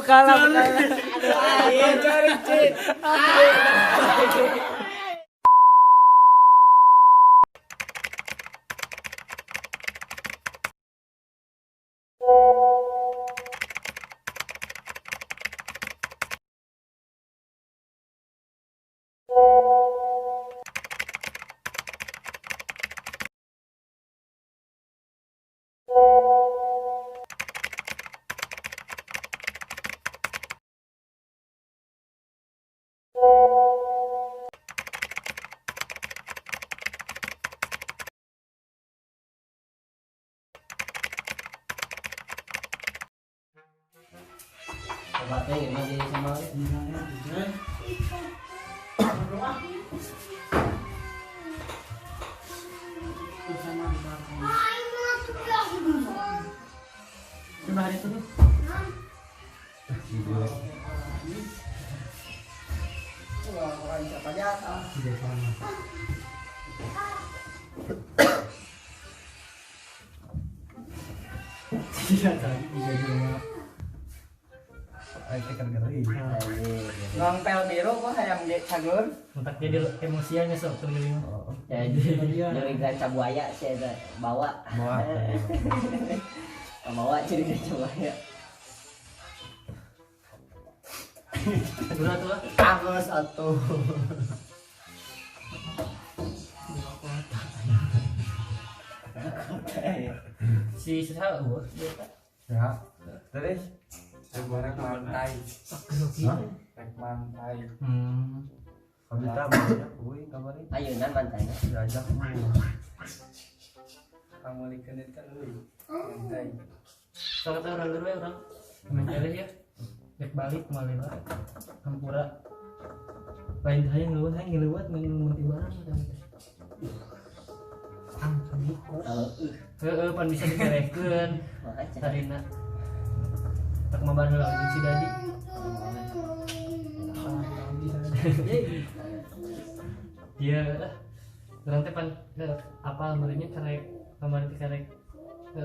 Kalah, kalah. Cari, Cik. Coba teh masih sama. Coba hari itu tuh. Tidak tadi bisa juga. Ngangpel biru kok hayam ge cagur. Mentak jadi emosiannya sok tunggu. Jadi dari ganca buaya sih eta bawa. Bawa. Bawa jadi ganca buaya. Udah tuh. Agus atuh. Si Sesa eueuh. Ya. Terus Rek mantai. Rek mantai. Kabita banyak euy kamari. Ayeuna mantainya. Diajak euy. Pamulikeun eta euy. Mantai. Sok teh urang we urang. Mencari ya. Rek balik kemarin lah. Hampura. Lain hayang leuwat hayang ngeleuwat ngan mun barang teh. Ah, heeh, pan bisa dikerehkeun. Tadina. Tak mabar heula jeung si Dadi. Iya, urang teh pan apal meureunya karek kamari teh karek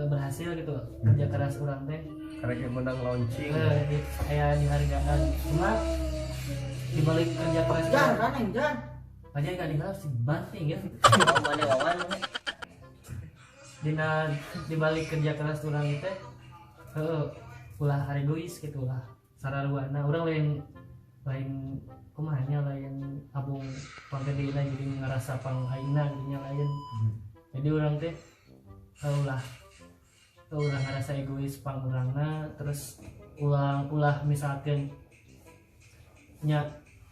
berhasil gitu kerja keras urang teh. Karek menang launching. Aya dihargaan. Cuma dibalik kerja keras. Jar, kaneng, jar. Aja enggak diharap si banting ya. Mana wawan. Dina dibalik kerja keras urang teh heeh ulah egois gitu lah sararuana urang lain lain kumaha nya lain abung panggedeuna jadi ngerasa pang aingna gitu nya lain. Jadi urang teh ulah ulah ngerasa egois pang urangna terus ulang ulah misalkan nya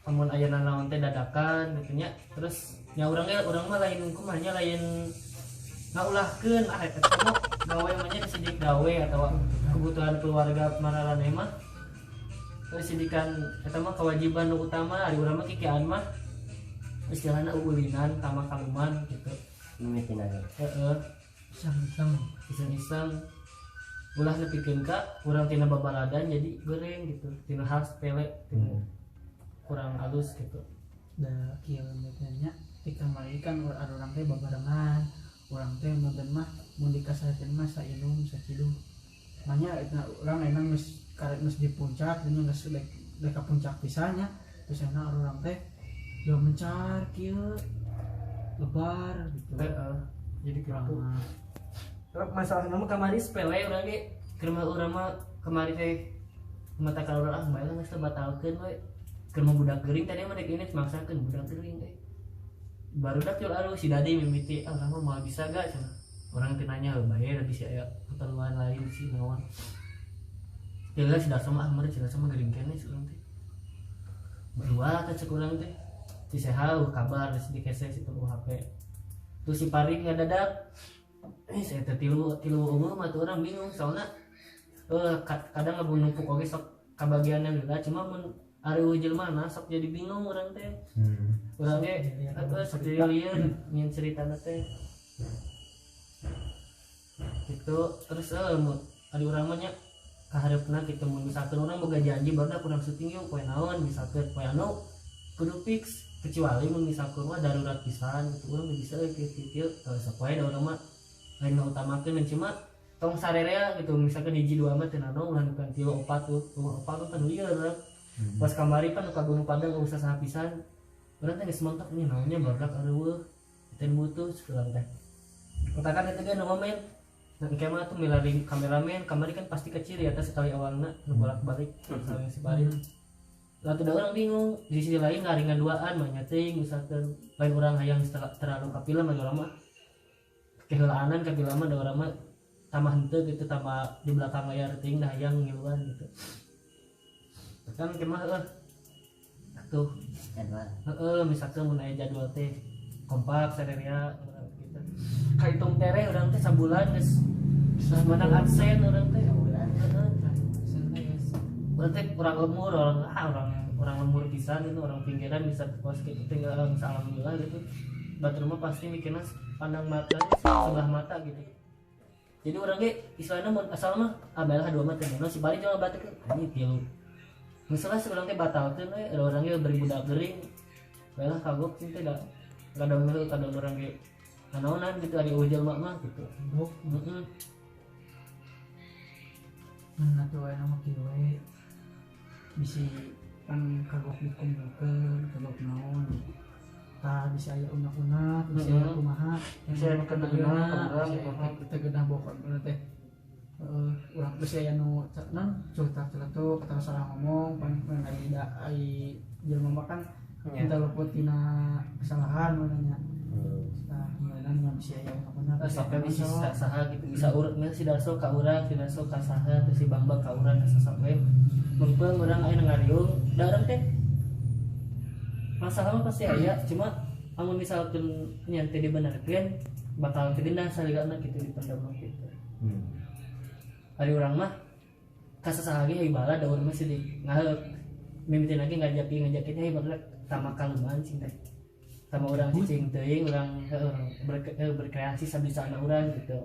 amun aya nanaon teh dadakan gitu nya terus nya urang ge urang mah lain kumaha nya lain ngaulahkeun ah eta mah gawe mah nya sidik gawe atau kebutuhan keluarga mararaneh mah terus sidikan eta mah kewajiban nu utama ari urang mah kikian mah istilahna uulinan tama kaluman gitu mimitina ge heeh iseng-iseng iseng-iseng ulah nepikeun ka urang tina babaladan jadi goreng gitu tina hal sepele tina kurang halus gitu da kieu nya di kamari kan urang teh babarengan urang teh mun mah mun dikasarekeun mah sainum saciduh manya eta urang enak geus karek geus di puncak dina geus dek ka puncak pisan nya terus enak urang teh yo mencar kieu lebar gitu heeh jadi kitu masalah mah kamari sepele urang ge keur mah urang mah kamari teh mata ka urang ah bae lah geus batalkeun we keur mah budak geuring tadi mah dek ini maksakeun budak geuring teh baru dak yul aduh si Dadi mimiti ah urang mah moal bisa ga cenah urang teh nanya bae da bisi aya keperluan lain sih naon ya si Darso mah meureun si Darso mah geuring keneh si urang teh berdua teh cek urang teh si Seha kabar si dikese si tunggu HP terus si Paring ngadadak saya teh tilu tilu eueuh mah tuh orang bingung soalna kadang ngebun numpuk oge sok kabagianna geura cuma mun ari jelema na sok jadi bingung urang teh. Urang ge atuh sok jadi lieur nyin ceritana teh. Gitu terus ari urang mah nya kahareupna kitu mun misalkeun urang boga janji barudak urang syuting yuk poe naon misalkeun poe anu kudu fix kecuali mun misalkeun mah darurat pisan gitu urang bisa kieu kieu kieu sapoe da urang mah lain utamakeun cuma Tong sarerea gitu misalkan hiji dua mah teu nanaon ulah bukan tilu opat tuh opat tuh kan lieur urang. Pas kamari pan ka Gunung Padang usah saha pisan. Urang teh geus mentok nih naonnya barudak areueuh. Teu butuh urang teh. Katakan eta ge nu momen. Nah, engke mah tuh milari kameramen kamari kan pasti kecil ya atas sekali awalna nu bolak-balik saling si Farid. Lah tuh orang bingung di sisi lain ngaringan duaan mah nya teuing misalkan lain urang hayang terlalu ka film mah urang mah keheulaanan ka film mah da urang mah tambah henteu gitu tambah di belakang layar teuing dah hayang ngiluan gitu. Kan engke mah heuh atuh jadwal. Heeh misalkan mun aya jadwal teh kompak sarerea urang gitu. Kahitung tereh urang teh sabulan geus menang AdSense urang teh. Sabulan. Heeh. Urang teh kurang lemur orang orang lemur pisan itu orang pinggiran bisa kos gitu tinggal alhamdulillah gitu. Batur mah pasti mikirna pandang mata sebelah mata gitu. Jadi urang ge istilahna mun asal mah abalah dua mah teh si bari jual batik anjing tilu. Misalnya si urang teh batalkeun we ada urang ge beri budak gering. Balah kagok sih teh da kadang kadang urang ge nanaonan gitu ari eueuh jelema mah gitu. Heeh. Nah tuh aya mah kieu we. Bisi kan kagok dikumpulkeun, kagok naon. Tah bisa aya unek-unek, bisa aya kumaha, bisa aya kegenah, kita genah bokor teh. Heeh, urang bisa aya nu non curta celetuk atau salah ngomong, pan ai da ai jelema mah kan minta luput tina kesalahan mun nya. Tah gimana nya bisa aya unek-unek. Sampai bisa saha gitu, bisa urut si Darso ka urang, si Darso ka saha, terus si Bambang ka urang ka saha we. Mengpeung urang aya ngariung, da urang teh masalah mah pasti aya, cuma amun misalkan nya teu dibenerkeun bakal teu saligana gitu dipendam gitu. Ari urang mah ka sasaha ge bala da urang mah sidik ngaheuk. Mimiti lagi ngajakin hei barudak tama kaluman cing teh. Tama urang cicing teuing urang berkreasi sabisana urang gitu.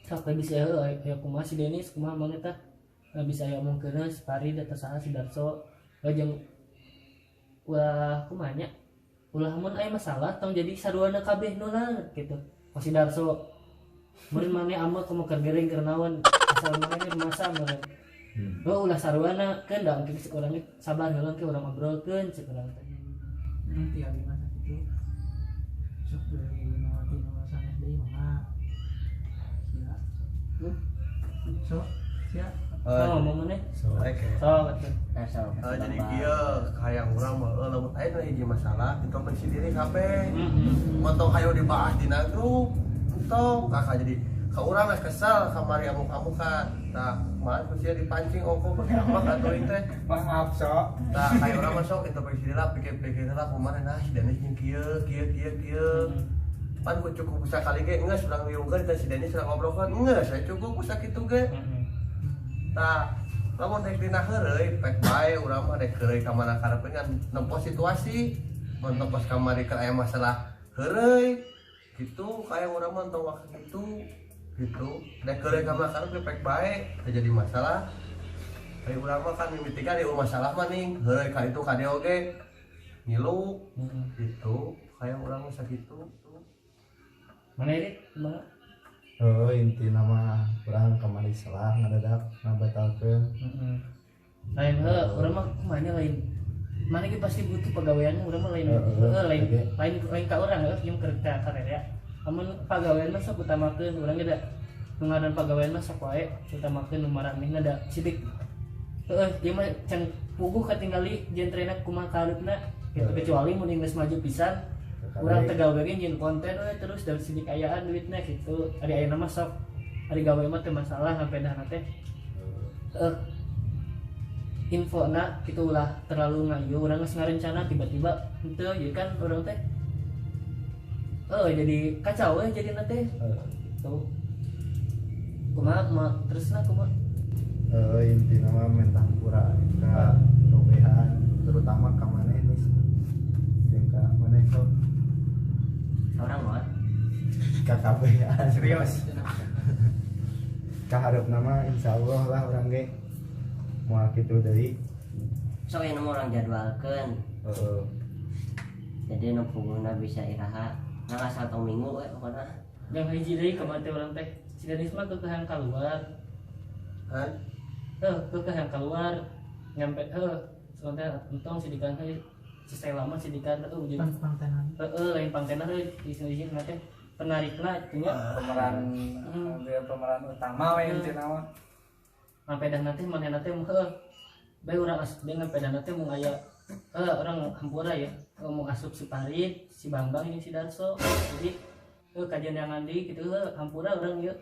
Sok teh bisa heuh aya kumaha si Denis kumaha maneh tah bisa aya omongkeun si Farid atau saha si Darso jeung ulah kumaha nya ulah mun aya masalah tong jadi saruana kabeh nular gitu. Kos si Darso mun maneh ameu kumaha keur gering keur naon asal maneh masa meureun. Oh ulah saruana keun da engke cek urang sabar heula engke urang obrolkeun cek urang teh. Nanti abi mah sakitu. Sok deui nu sanes deui mah. Sia. Sok sia. Oh, ngomong maneh? Sok. Sok. Jadi kieu hayang urang mah lamun aya nu hiji masalah introspeksi diri kabeh. Montong hayo dibahas dina grup. Entong kakak jadi ka urang geus kesel kamari amuk-amukan. Tah, kumaha ku sia dipancing ongko apa atuh teh. Maaf sok. Tah, kayak urang mah sok introspeksi diri lah, pikir-pikir lah kumaha nah si Denis jeung kieu kieu kieu kieu. Pan ku cukup sakali ge geus urang riungkeun teh si Denis urang ngobrolkeun geus saya cukup ku sakitu ge. Tah, lamun rek dina heureuy pek bae urang mah rek heureuy ka mana karepe kan nempo situasi. Mun pas kamari keur aya masalah heureuy gitu kayak urang mah tong waktu itu gitu rek heureuy ka mana karepe pek bae teu jadi masalah. Kayak urang mah kan mimitikan di masalah mah ning heureuy ka itu ka dieu oge ngilu gitu kayak urang mah sakitu. Mana ini? Kumaha? Oh, inti nama urang kamari salah ngadadak ngabatalkeun. Heeh. Lain heuh, urang mah kumaha nya lain. Mana ge pasti butuh pagawean urang mah lain. Heuh, lain lain lain ka urang heuh jeung keur ka karya. Amun pagawean mah sok utamakeun urang ge da nu ngaran pagawean mah sok wae utamakeun nu maranehna da sidik. Heuh, ieu mah can puguh katingali genrena kumaha kareupna gitu kecuali mun geus maju pisan. Urang tegal ge nyin konten we terus dari sini kayaan duitna gitu. Ari ayeuna mah sok ari gawe mah teu masalah sampai dahna teh. Infona kitu ulah terlalu ngayu urang geus ngarencana tiba-tiba henteu jadi kan urang teh jadi kacau we jadina teh. Gitu. Kumaha terusna kumaha? Intina mah mentah hampura ka kabehan terutama ka maneh nih. Jeung ka maneh sok orang mah KKB serius kaharep nama insyaallah lah urang ge moal kitu deui sok aya nu urang jadwalkeun heeh jadi nu puguna bisa iraha nah asal tong minggu we pokona Yang hiji deui kamari teh urang teh si Denis mah kekeh yang keluar. Hah? Kekeh yang keluar nyampe sebentar entong si Dikan heuh si Stella mah si Dikan heuh ujung pangtenan. Heeh, lain pangtenan heuh di sini teh penarikna itunya pemeran dia pemeran utama we intina mah. Ngampedahna teh manehna teh heuh bae urang asup deui ngampedahna teh mun aya urang hampura ya mau asup si Parit, si Bambang ini si Darso. Jadi kajian yang andi gitu hampura urang ieu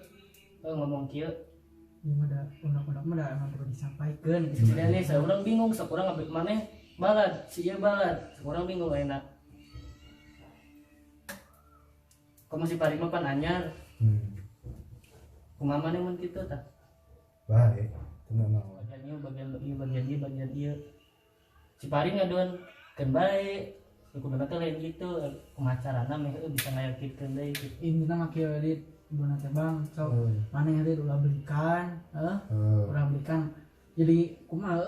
ngomong kieu. Ieu mah da undang-undang mah da emang perlu disampaikan gitu. Si Denis urang bingung sok urang ngabek maneh balad, si ieu balad, sok urang bingung ayeuna. Komo si Parit mah pan anyar. Kumaha maneh mun kitu tah? Bae, teu naon. Bagian ieu, bagian ieu, bagian ieu, bagian ieu. Si Parit ngaduan keun bae. Kuduna teh lain gitu, kumaha carana meh bisa ngayakinkeun deui kitu. Intina mah kieu dit, ibuna teh Bang, sok maneh dit ulah belikan, heuh. Ulah belikan. Jadi kumaha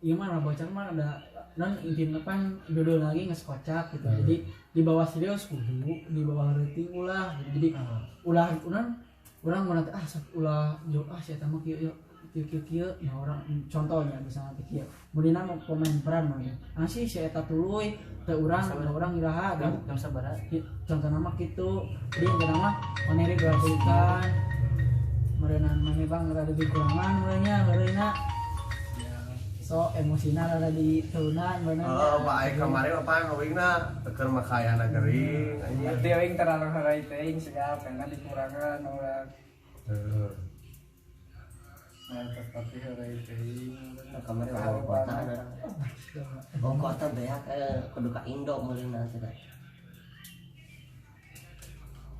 ieu mah bocah mah ada non intina pan dodol lagi geus kocak gitu. Jadi di bawah serius kudu, di bawah rating ulah gitu. Jadi ulah urang mun teh sok ulah jauh si eta mah kieu kieu kieu kieu. Nah orang contohnya misalnya teh kieu. Mun mau pemain peran mah ya. Ah si eta tuluy teu urang urang iraha jam sabaraha. Contohna mah kitu. Jadi intina mah maneh rek belikan. Meureunana maneh Bang rada dikurangan meureunnya meureunna. So emosina rada diturunan bener. Oh, Pak ai kamari mah pang ngawingna keur makayana gering anjing. Berarti aing terlalu heureuy teuing siga pengen dikurangan urang. Heeh. Nah, tapi heureuy teuing kamari mah kota urang. Oh, kota beak kudu ka Indo meureunna teh.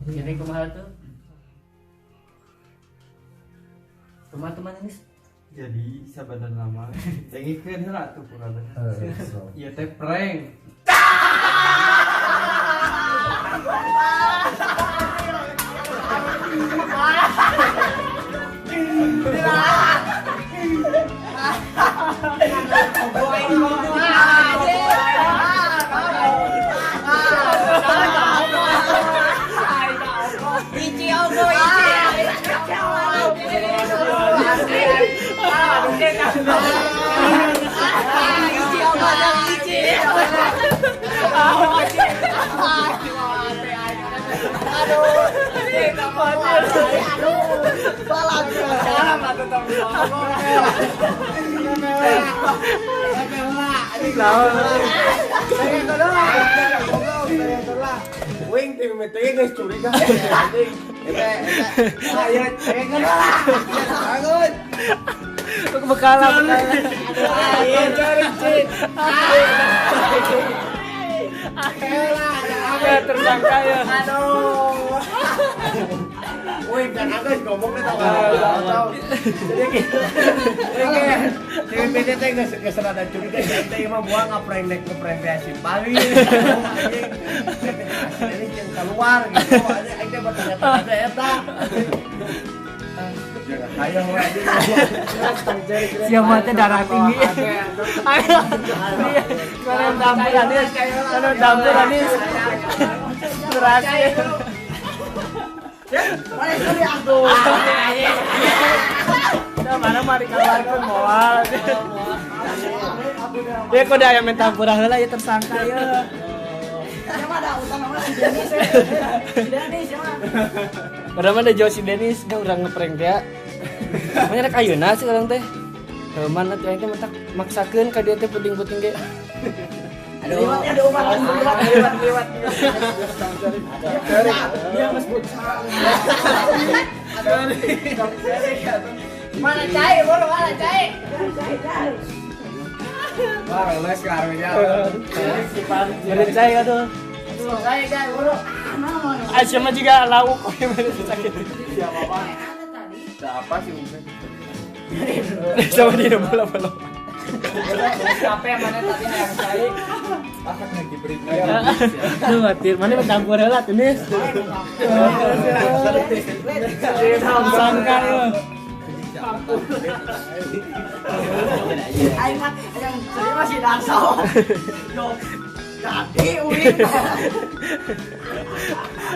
Jadi kumaha tuh? Teman-teman ini jadi sabadan lama dengikeun heula atuh purana. Ieu teh prank. Wing tim teh geus curiga anjing. Eta aya cengen lah. Bangun. Bekalan. Ya tersangka ya. Aduh. Wih, kan aku ngomongnya tau. Jadi gitu. Oke, tim teh geus rada curiga teh mah buang ngeprank dek ngeprank teh si Pali. Ini jeung keluar gitu. Aing teh bertanya-tanya eta. Ayo siapa teh darah tinggi. Ayo. Kalian dampur anis, kalian dampur anis. Berhasil. Mana suri aku. Nah, mana mari keluarkeun moal. Ya kudu aya minta hampura heula ya tersangka ya. Siapa ada utang nama si Denis. Si Denis siapa? Padahal mah da jauh si Denis gak urang ngeprank teh. Makanya rek ayeuna sih urang teh. Heuman atuh aing teh mentak maksakeun ka dieu teh puting-puting ge. Aduh, ada umat lewat. Dia mas futsal. Mana cai, bro, mana cai? Wah, les karunya. Mana cai atuh. Cai, cai, bro. Ah, siapa juga lauk kok sakit. Siapa apa? Apa sih mungkin? Sama dia bola-bola. Capek mana tadi yang cai. Masak lagi berita. Lu matir, mana mencampur heula tuh nih. Tersangka lu. Aing mah yang sering masih dansa. Yo, jadi uing.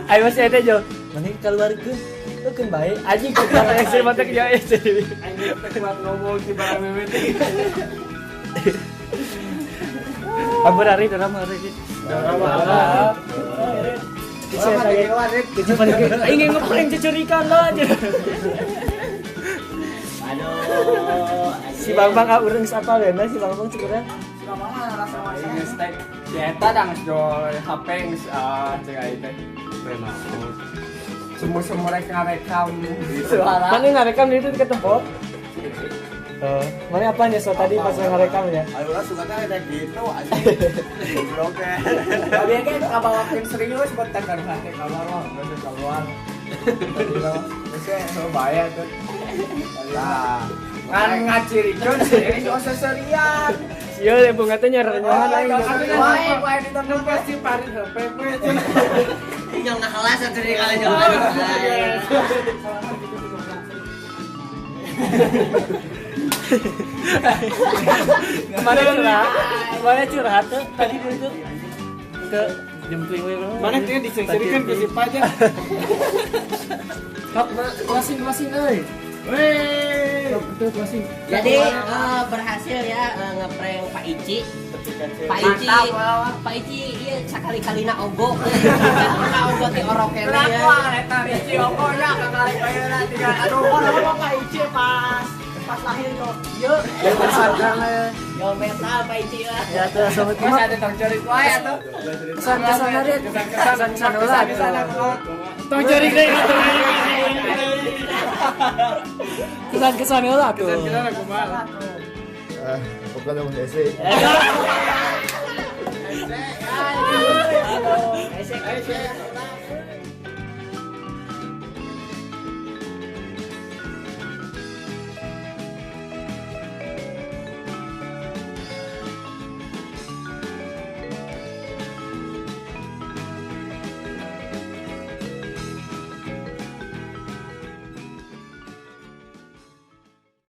Aing masih ada jo. Maneh keluarkeun. Keun bae anjing kata ekstrim mata ke jaya jadi. Anjing teh kuat ngomong si barang mimiti. Ampun ari drama ari. Drama. Ingin ngeprank cecurikan lah aja. Aduh. Si Bang Bang ah urang geus apal ya, si Bang Bang cukuran. Si Bang Bang mah rasa masa. Geus teh si eta da geus jual HP geus ah cek aing teh. Semua-semua rek ngarekam suara. Mana ngarekam di itu ketempot? Oh, mana apa nih so tadi pas ngarekam ya? Ayo lah suka teh rek gitu anjing. Goblok teh. Tapi kan kabawakeun serius buat tekan hati kabar mah geus keluar. Geus so bahaya tuh. Nah, kan ngacirikeun serius oso serian. Sia le bunga teh nyarenyohan aing. Wae wae ditempo pasti parin HP we. Yang ngakelas atuh di kali jauh. Kemana curhat tuh tadi dulu ke jam tuing we. Mana teh dicerikan ke si Paja. Kap closing euy. Wey. Jadi berhasil ya ngeprank Pak Ici. Pak Ici, Pak Ici ieu sakali-kalina ogo. Pernah ogo ti orok keneh ya. Kenapa eta Ici ogo nya kakali baeuna tiga. Aduh, orang Pak Ici pas lahir yo. Yo, yo metal Pak Ici lah. Ya tuh assalamualaikum. Mas ada tong cari wae atuh. Kesan-kesan hari. Kesan-kesan heula. Tong cari deui atuh. Kesan-kesan heula atuh. Kesan-kesan kumaha? Ah, pokoknya mun hese. Hese.